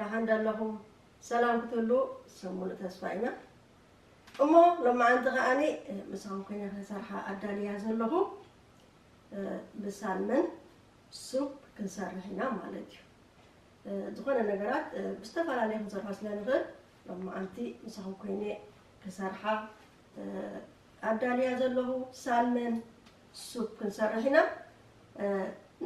ደሓን ዶ ኣለኹም? ሰላም ክትህሉ ሰሙኑ ተስፋ ኢና። እሞ ሎማዓንቲ ከኣኒ፣ እ፣ ምሳኹም ኮይነ ክሰርሓ ኣዳልያ ዘለኹ፣ እ፣ ብሳልመን ሱፕ ክንሰርሕ ኢና ማለት እዩ። እ፣ ዝኾነ ነገራት፣ እ፣ ብዝተፈላለየ ክንሰርሖ ስለ ንኽእል፣ ሎማዓንቲ ምሳኹም ኮይነ ክሰርሓ፣ እ፣ ኣዳልያ ዘለኹ ሳልመን ሱፕ ክንሰርሕ ኢና። እ፣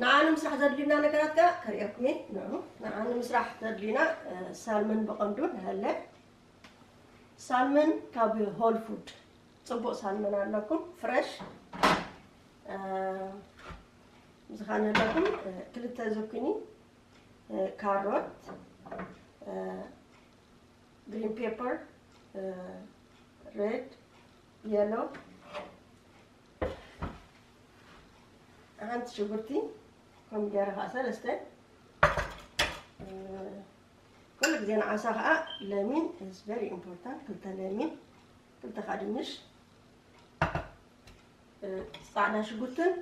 ንዓ ንምስራሕ ዘድልዩና ነገራት ከኣ ከርእየኩም እየ። ንዑ፣ ንዓ ንምስራሕ ዘድልዩና፣ እ፣ ሳልመን ብቐንዱ ንሃለ። ሳልመን ካብ ሆል ፉድ፣ ጽቡቕ ሳልመን ኣለኩም፣ ፍረሽ። እ፣ እዚ ከኣ ንሃለኩም፣ እ፣ ክልተ ዙኪኒ፣ እ፣ ካሮት፣ እ፣ ግሪን ፔፐር፣ እ፣ ሬድ፣ የሎ፣ ሓንቲ ሽጉርቲ፣ ኮሚደረ ከኣ ሰለስተ። እ፣ ኩሉ ግዜ ንዓሳ ከኣ ለሚን is very important። ክልተ ለሚን፣ ክልተ ከኣ ድንሽ፣ እ፣ ጻዕዳ ሽጉርትን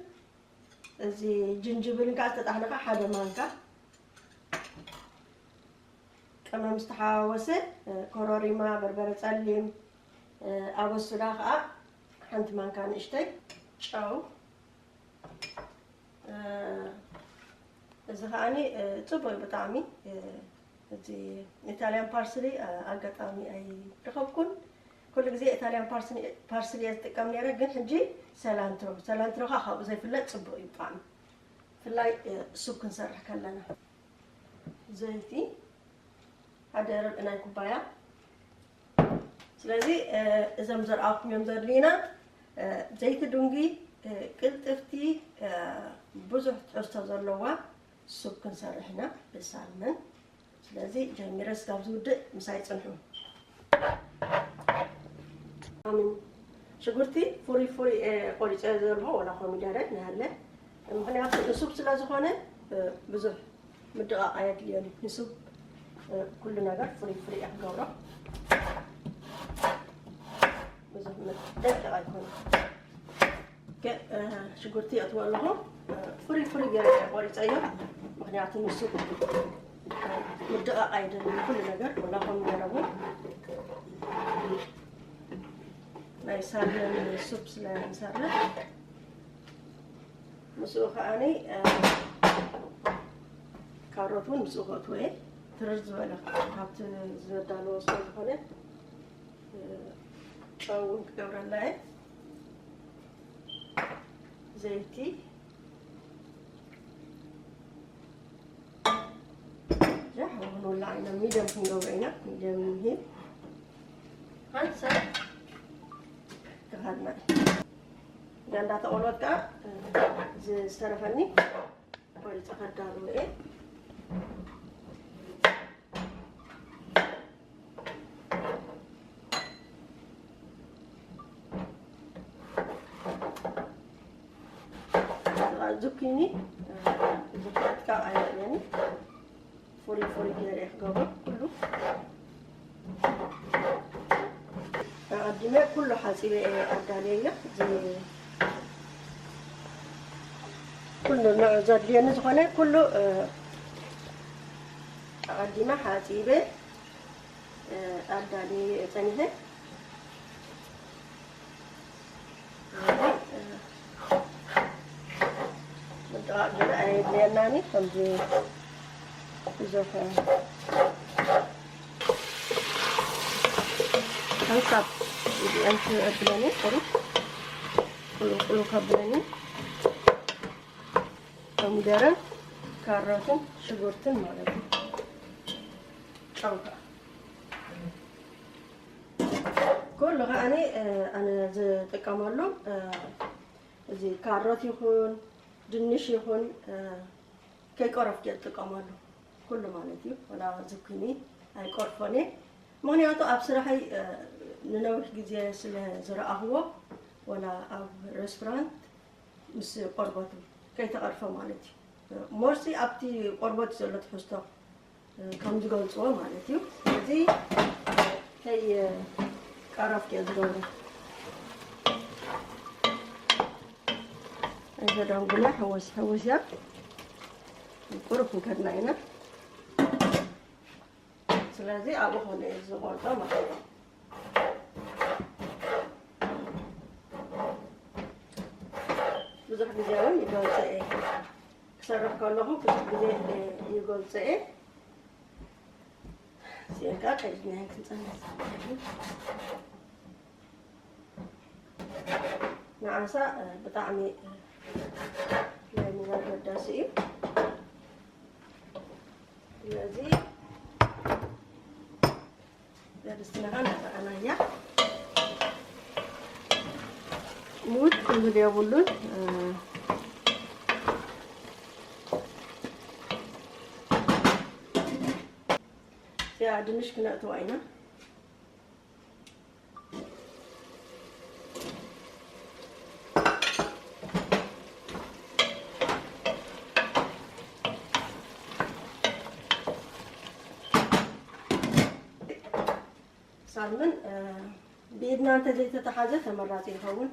እዚ ጅንጅብልን ከኣ ዝተጣሕነ ከኣ ሓደ ማንካ። ቀመም ዝተሓዋወሰ፣ እ፣ ኮረሪማ፣ በርበረ ጸሊም፣ እ፣ ኣበሱዳ ከኣ ሓንቲ ማንካ ንእሽተይ፣ ጨው፣ እ፣ እዚ ከኣኒ፣ እ፣ ጽቡቕ እዩ ብጣዕሚ። እ፣ እዚ ኢታልያን ፓርስሊ፣ እ፣ ኣጋጣሚ ኣይረኸብኩን። ኩሉ ግዜ ኢታልያን ፓርስሊ፣ ፓርስሊ እየ ዝጥቀም ነይረ፣ ግን ሕጂ ሰላንትሮ፣ ሰላንትሮ ከኣ ካብኡ ዘይፍለጥ ጽቡቕ እዩ ብጣዕሚ። ብፍላይ፣ እ፣ ሱፕ ክንሰርሕ ከለና። ዘይቲ ሓደ ርብዒ ናይ ኩባያ። ስለዚ፣ እ፣ እዞም ዘርኣኹም እዮም ዘድልዩና። እ፣ ዘይቲ ዱንጊ፣ እ፣ ቅልጥፍቲ፣ እ፣ ብዙሕ ትሕዝቶ ዘለዋ ሱፕ ክንሰርሕ ኢና ብሳልመን። ስለዚ ጀሚረ ስጋብ ዝውድእ ምሳይ ጽንሑ። ኣሚን። ሽጉርቲ ፍሩይ ፍሩይ፣ እ፣ ቆሪጸ ዘለኹ፣ ወላ ኮሚደረ ንሃለ። ምኽንያቱ ንሱፕ ስለ ዝኾነ፣ እ፣ ብዙሕ ምድቓቕ ኣየድልዮን እዩ። ንሱፕ፣ እ፣ ኩሉ ነገር ፍሩይ ፍሩይ እየ ክገብሮ። ብዙሕ ምድ-፣ ደቂቕ ኣይኮነን። ገ-፣ እ፣ ሽጉርቲ የእትዎ ኣለኹ። እ፣ ፍሩይ ፍሩይ ገይረ እየ ቆሪጸዮ። ምኽንያቱ ንሱፕ፣ እ፣ ምድቓቕ ኣየድልን ኩሉ ነገር፣ ወላ ኮሚደረ እውን። ናይ ሳልመን ሱፕ ስለ ንሰርሕ፣ ምስኡ ከኣኒ፣ እ፣ ካሮት እውን ምስኡ ከእትዎ እየ። ትርር ዝበለ ካብቲ ዘዳለዎ ስለ ዝኾነ፣ እ፣ ጨው እውን ክገብረላ እየ። ዘይቲ፣ ያ፣ ንወላ ኢና ሚድየም ክንገብሮ ኢና። ሚድየም ንሂብ። ሓንሳብ ክሃድና። እያ እንዳተቆሎት ከኣ፣ እ፣ ዝተረፈኒ ቆሪጸ ከዳሉ እየ። ዙኪኒ፣ እ፣ ዙኪኒ ከኣ ኣየድልየኒ። ፍሩይ ፍሩይ ገይረ እየ ክገብሮ ኩሉ። ኣቐዲመ ኩሉ ሓጺበ እየ ኣዳልየዮ። እዚ ኩሉ ንዑ ዘድልየኒ ዝኾነ ኩሉ፣ እ፣ ኣቐዲመ ሓጺበ፣ እ፣ ኣዳልየ እየ ጸኒሐ። ምድቓቕ ግን ኣየድልየናኒ። ከምዚ ብዙሕ ሓንሳብ እዚአን ክብለኒ፣ ቁሩብ ቁሉው ቁሉው ከብለኒ። ኮሚደረን ካሮትን ሽጉርትን ማለት እዩ። ጨው ከኣ ኩሉ ከኣኒ፣ እ፣ ኣነ ዝጥቀመሉ፣ እ፣ እዚ ካሮት ይኹን ድንሽ ይኹን፣ እ፣ ከይቆረፍኩ እየ ዝጥቀመሉ። ኩሉ ማለት እዩ። ወላ ዙኪኒ ኣይቆርፎን እየ። ምኽንያቱ ኣብ ስራሐይ፣ እ፣ ንነዊሕ ግዜ ስለ ዝረኣኽዎ፣ ወላ ኣብ ሬስቶራንት ምስ ቆርበቱ ከይተቐርፈ ማለት እዩ። ሞርሲ ኣብቲ ቆርበት ዘሎ ትሕዝቶ ከም ዝገልጽዎ ማለት እዩ። ስለዚ ከይቀረፍኩ እየ ዝገብሮ። እዘ ደንጉና ሕውስ ሕውስ እያ። ቁሩብ ክንከድና ኢና። ስለዚ ኣብኡ ኾነ እየ ዝቖርጦ ማለት እዩ። ብዙሕ ግዜ እውን ይገልፀ እየ። ክሰርሕ ከለኹ ብዙሕ ግዜ ይገልፀ እየ። እዚአን ከዓ ቀይድናየን ክንፀንሕ። ንዓሳ ብጣዕሚ ናይ ሚዛን ኣገዳሲ እዩ። ስለዚ ዘድስትና ከዓ እንዳጠዓናያ ሙት ክብል የብሉን። እዚኣ ድንሽ ክነእትዋ ኢና። ሳልመን ብኢድና እንተዘይተተሓዘ ተመራፂ ይኸውን።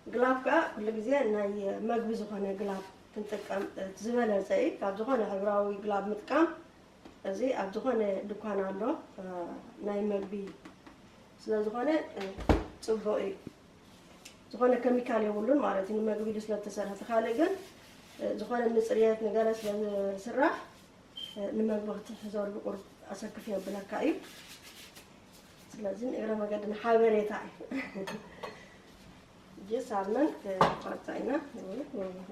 ግላፍ ከዓ ኩሉ ግዜ ናይ መግቢ ዝኾነ ግላፍ ክንጥቀም ዝበለፀ እዩ። ካብ ዝኾነ ሕብራዊ ግላፍ ምጥቃም እዚ ኣብ ዝኾነ ድኳን ኣሎ፣ ናይ መግቢ ስለ ዝኾነ ጽቡቕ እዩ። ዝኾነ ኬሚካል የብሉን ማለት እዩ፣ ንመግቢ ኢሉ ስለ ዝተሰርሐ። እቲ ካልእ ግን ዝኾነ ንጽርየት ንገለ ስለ ዝስራሕ ንመግቢ ክትሕዘሉ ቁሩብ ኣሰክፍ የብለካ እዩ። ስለዚ ንእግረ መገዲ ንሓበሬታ እዩ። እጂ ሳልመን ክቆርጻ ኢና።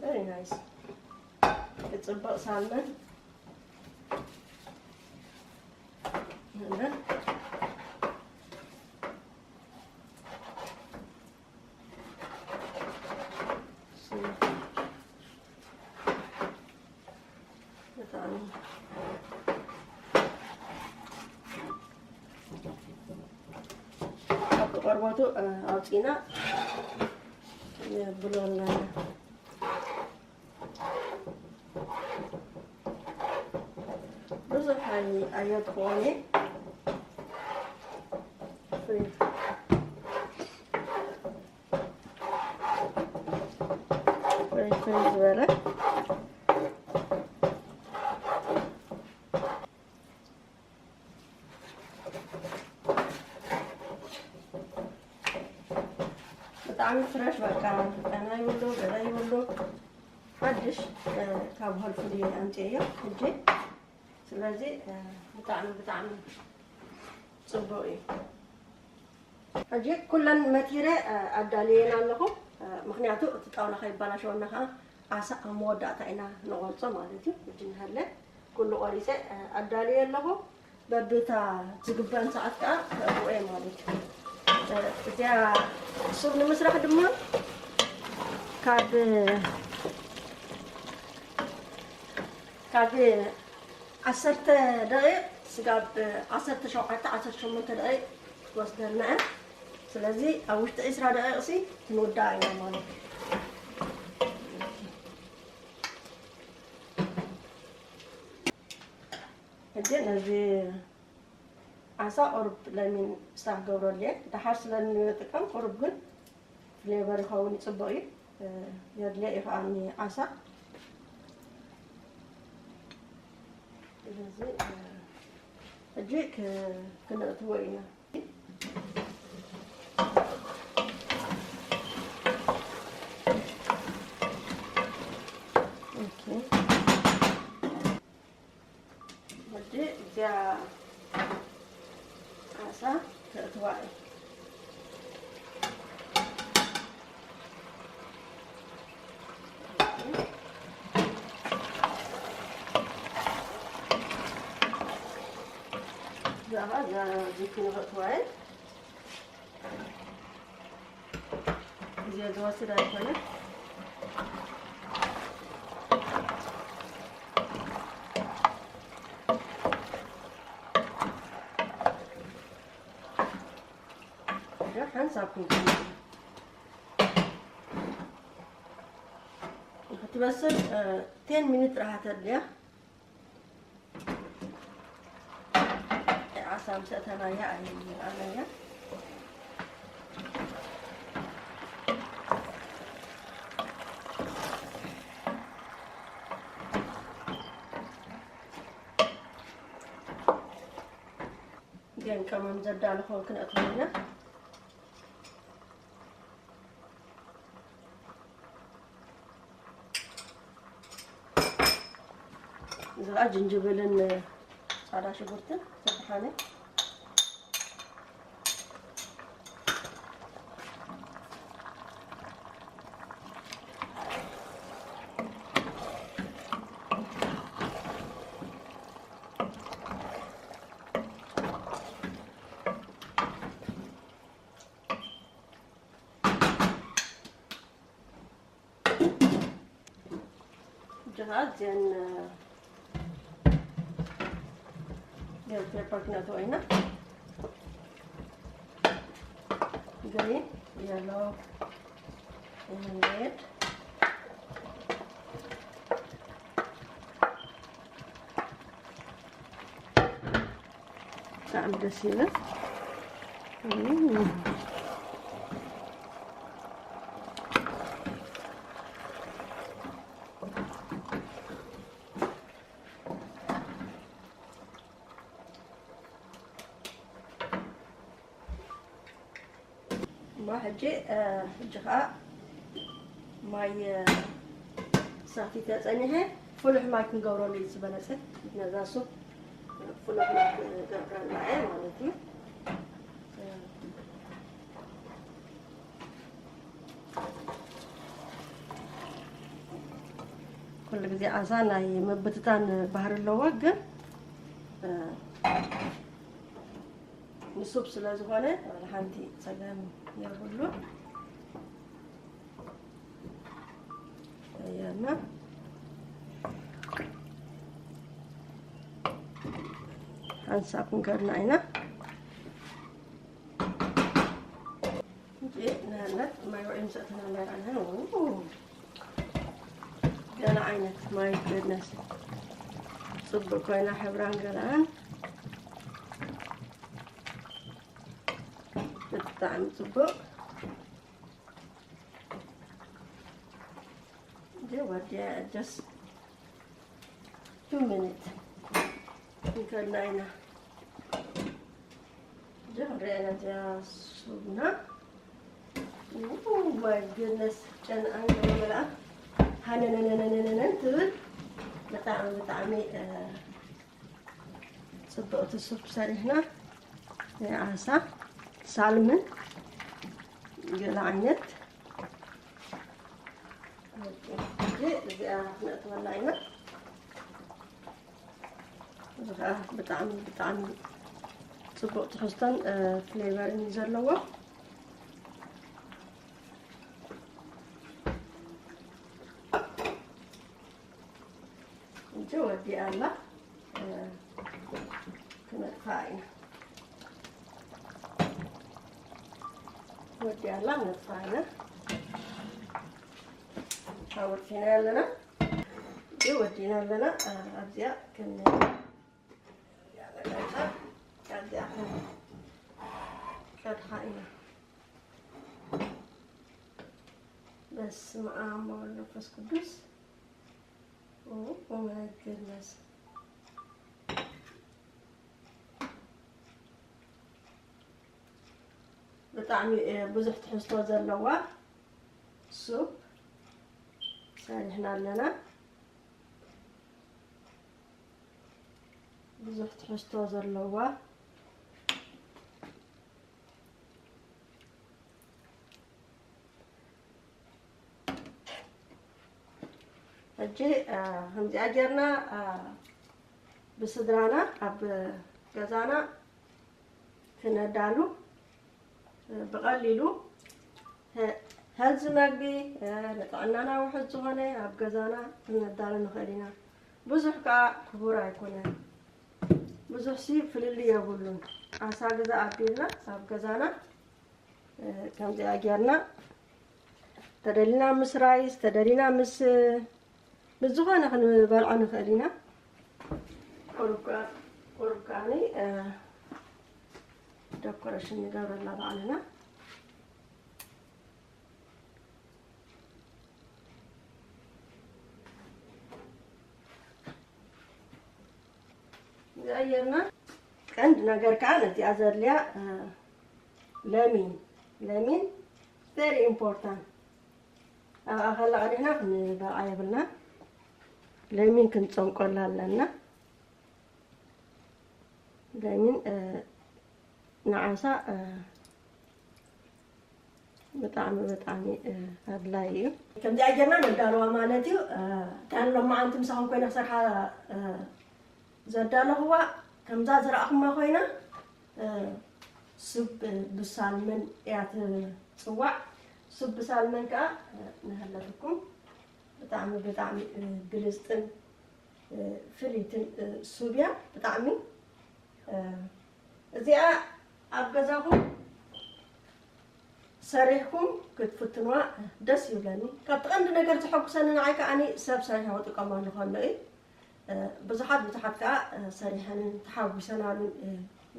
Very nice። ክጽብቕ ሳልመን። ብጣዕሚ ካብቲ ቆርበቱ ኣውፂና የብሎ ኣለና። ብዙሕ ኣይ-፣ ኣየጥፍኦን እየ። ፍሪ-፣ ፍሪ-፣ ፍሪ ዝበለ። ብጣዕሚ ፍረሽ በቃ፣ ጨና ይብሉ፣ ገለ ይብሉ። ሓድሽ፣ እ፣ ካብ ሆል ፉድ እየ ኣምፅኤዮ ሕጂ። ስለዚ፣ እ፣ ብጣዕሚ፣ ብጣዕሚ ፅቡቅ እዩ። ሕጂ ኩለን መቲረ፣ እ፣ ኣዳልየን ኣለኹ። እ፣ ምኽንያቱ እቲ ጣውላ ከይበላሸወና ከዓ ዓሳ ኣብ መወዳእታ ኢና ንቆርጾ ማለት እዩ። ሕጂ ንሃለ ኩሉ ቆሪጸ፣ እ፣ ኣዳልየ ኣለኹ። በብታ ዝግበአን ሰዓት ከዓ ከእትዎ እየ ማለት እዩ። እ፣ እዚኣ ሱብ ንምስራሕ ድማ ካብ፣ ካብ ዓሰርተ ደቂቕ ስጋብ ዓሰርተ ሸውዓተ፣ ዓሰርተ ሸሞንተ ደቂቕ ክትወስደልና እያ። ስለዚ ኣብ ውሽጢ ዕስራ ደቂቕ ሲ ክንውዳእ ኢና ማለት እዩ። ሕጂ ነዚ ዓሳ ቁሩብ ለሚን ስታክ ገብረሉ እየ። ደሓር ስለ እንጥቀም ቁሩብ ግን ፍሌቨር ይኸውን፣ ይፅቡቕ እዩ። እ፣ የድልዮ እዩ ከዓ ዓሳ። ስለዚ፣ እ፣ ሕጂ ክ-፣ ክነእትዎ ኢና። ኦኬ። ሕጂ እዚኣ ዓሳ ከእትዋ እየ። እዚኣ ኸዓ እዛ ዝኩኒ ከእትዋ እየ። ግዜ ዝወስድ ኣይኮነን። ሓንሳብ ክንከውን ንክትበስል፣ እ፣ ቴን ሚኒት ጥራሕ ተድልያ። ዓሳ ምስ ኣእተናያ ኣይንርኣናያ። እዚአን ቀመም ዘዳለኹ ክንእትወን ኢና። እዚ ኸዓ ጅንጅብልን ፃዕዳ ሽጉርትን ተፈሓነ። ጀሃ እዚአን ቤል ፔፐር ክነእትዎ ኢና። ግሪን፣ የሎ፣ ሬድ። ብጣዕሚ ደስ ይብል። እም። እሞ ሕጂ፣ እ፣ ሕጂ ኸዓ ማይ፣ እ፣ ሰቲተ ጸኒሐ፣ ፍሉሕ ማይ ክንገብረሉ እዩ ዝበለጸ። ነዛ ሱፕ ፍሉሕ ማይ ክገብረላ እየ ማለት እዩ። ኩሉ ግዜ ዓሳ ናይ ምብትታን ባህሪ ኣለዎ፣ ግን፣ እ፣ ንሱብ ስለ ዝኾነ ዋላ ሓንቲ ጸገም የብሉን። ኣያና ሓንሳብ ክንከድና ኢና። እንጂ ንኣብነት ማይ ውዒ ምስ ኣእተና እንዳረኣና፣ ው፣ ገለ ዓይነት ማይ ገድነስ ጽቡቅ ኮይና ሕብራን ገለኣን ብጣዕሚ ጽቡቅ። እንጂ ወዲያ just two minutes እንከድና ኢና። ጀምርያ ኢና እዚኣ ሱብና። Oh my goodness፣ ጨንኣን ገለ መልኣ ሃነነነነነነን ትብል። ብጣዕሚ፣ ብጣዕሚ፣ እ፣ ጽብቕቲ ሱፕ ሰሪሕና። ናይ ዓሳ፣ ሳልምን ገለ ዓይነት። ኦኬ፣ እዚኣ ክነእትወላ ኢና። እዚ ኸዓ ብጣዕሚ፣ ብጣዕሚ ጽቡቕ ትሕዝቶን፣ እ፣ ፍሌቨርን እዩ ዘለዎ። እንጂ ወዲኣ ኣላ፣ እ፣ ክነጥፍኣ ኢና። ወዲኣ ኣላ፣ ነጥፍኣ ኢና። ሓወርቲና ኣለና። እዚ ወዲና ኣለና። ኣ-፣ ኣብዚኣ ክን-፣ ኣብዚኣ ክን-፣ ከድሓ ኢና። በስመ ኣብ ወወልድ ወመንፈስ ቅዱስ። ኦ፣ ኦ ማይ ጉድነስ። ብጣዕሚ፣ እ፣ ብዙሕ ትሕዝቶ ዘለዋ ሱፕ ሰሪሕና ኣለና። ብዙሕ ትሕዝቶ ዘለዋ። ሕጂ፣ እ፣ ከምዚኣ ጌርና፣ እ፣ ብስድራና ኣብ ገዛና ክነዳሉ፣ እ፣ ብቐሊሉ፣ ሀ-፣ ሀዚ መግቢ፣ እ፣ ንጥዕናና ውሑስ ዝኾነ ኣብ ገዛና ክነዳሉ ንኽእል ኢና። ብዙሕ ከኣ ክቡር ኣይኮነን። ብዙሕ ሲ ፍልልይ የብሉን። ዓሳ ግዛ ኣቢልና ኣብ ገዛና፣ እ፣ ከምዚኣ ጌርና ተደሊና ምስ ራይስ፣ ተደሊና ምስ፣ ምስ ዝኾነ ክንበልዖ ንኽእል ኢና። ቁሩብ ከኣ፣ ቁሩብ ከኣኒ፣ እ፣ ደኮሬሽን ንገብረላ ባዕልና። ዝኣየርና ቀንዲ ነገር ከዓ ነዚኣ ዘድልያ ለሚን ለሚን very important። ኣብኣ ከላ ቀዲሕና ክንበልዓ የብልና። ለሚን ክንፀንቆላ ኣለና። ለሚን ንዓሳ ብጣዕሚ ብጣዕሚ ኣድላይ እዩ። ከምዚኣ ጌርና ነዳለዋ ማለት እዩ። እታ ሎማዓንቲ ምሳኹም ኮይነ ክሰርሓ ዘዳለኽዋ ከምዛ ዝረእኹማ ኮይና ሱብ ብሳልመን እያ ትፅዋዕ። ሱብ ብሳልመን ከዓ ንሃለትኩም ብጣዕሚ ብጣዕሚ ብልፅጥን ፍልይትን ሱብ እያ ብጣዕሚ። እዚኣ ኣብ ገዛኹም ሰሪሕኩም ክትፍትንዋ ደስ ይብለኒ። ካብቲ ቀንዲ ነገር ዘሐጉሰኒ ንዓይ ከዓኒ ሰብ ሰሪሑ ክጥቀመሉ ከሎ እዩ። ብዙሓት ብዙሓት ከዓ ሰሪሐንን ተሓጒሰናሉን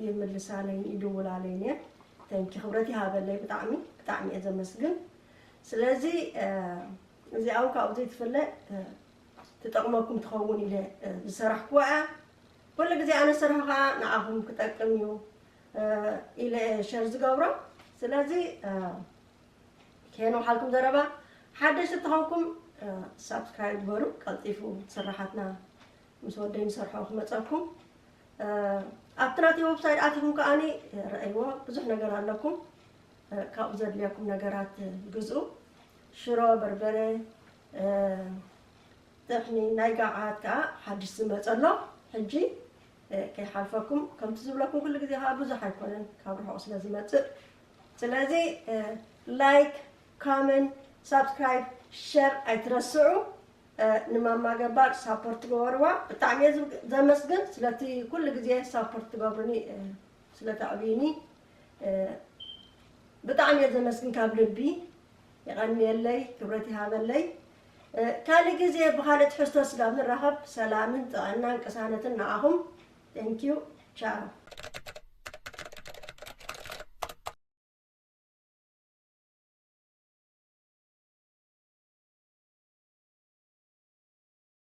ይምልሳለይን ይድውላለይን እየ። ተንኪ ክብረት ይሃበለይ ብጣዕሚ ብጣዕሚ እየ ዘመስግን። ስለዚ እዚኣ እውን ካብኡ ዘይትፍለ ትጠቕመኩም ትኸውን ኢለ ዝሰራሕኩዋ እያ። ኩሉ ግዜ ኣነ ስራሕ ከዓ ንዓኹም ክጠቅም እዩ ኢለ ሸር ዝገብሮ። ስለዚ ከየነውሓልኩም ዘረባ ሓደሽቲ ተኾንኩም ሳብስክራይብ ግበሩ። ቀልጢፉ ስራሓትና ምስ ወደይ ንሰርሖ ክመፀኩም። ኣብቲ ናተይ ዌብሳይት ኣቲኹም ከዓኒ ረኣይዎ ብዙሕ ነገር ኣለኩም። ካብኡ ዘድልየኩም ነገራት ግዝኡ። ሽሮ፣ በርበረ፣ ጥሕኒ ናይ ጋዓት ከዓ ሓድሽ ዝመፀ ኣሎ። ሕጂ ከይሓልፈኩም ከምቲ ዝብለኩም ኩሉ ግዜ ከዓ ብዙሕ ኣይኮነን ካብ ርሑቕ ስለ ዝመፅእ። ስለዚ ላይክ፣ ኮመንት፣ ሳብስክራይብ፣ ሸር ኣይትረስዑ። ንማማ ገባር ሳፖርት ትገበርዋ ብጣዕሚ እየ ዘመስግን ስለቲ ኩሉ ግዜ ሳፖርት ትገብርኒ ስለተዕብይኒ ብጣዕሚ እየ ዘመስግን ካብ ልቢ። የቐንየለይ፣ ክብረት ይሃበለይ። ካልእ ግዜ ብኻልእ ትሕዝቶ ስጋብ ንራኸብ ሰላምን ጥዕናን ቅሳነትን ንዓኹም። Thank you. ቻው።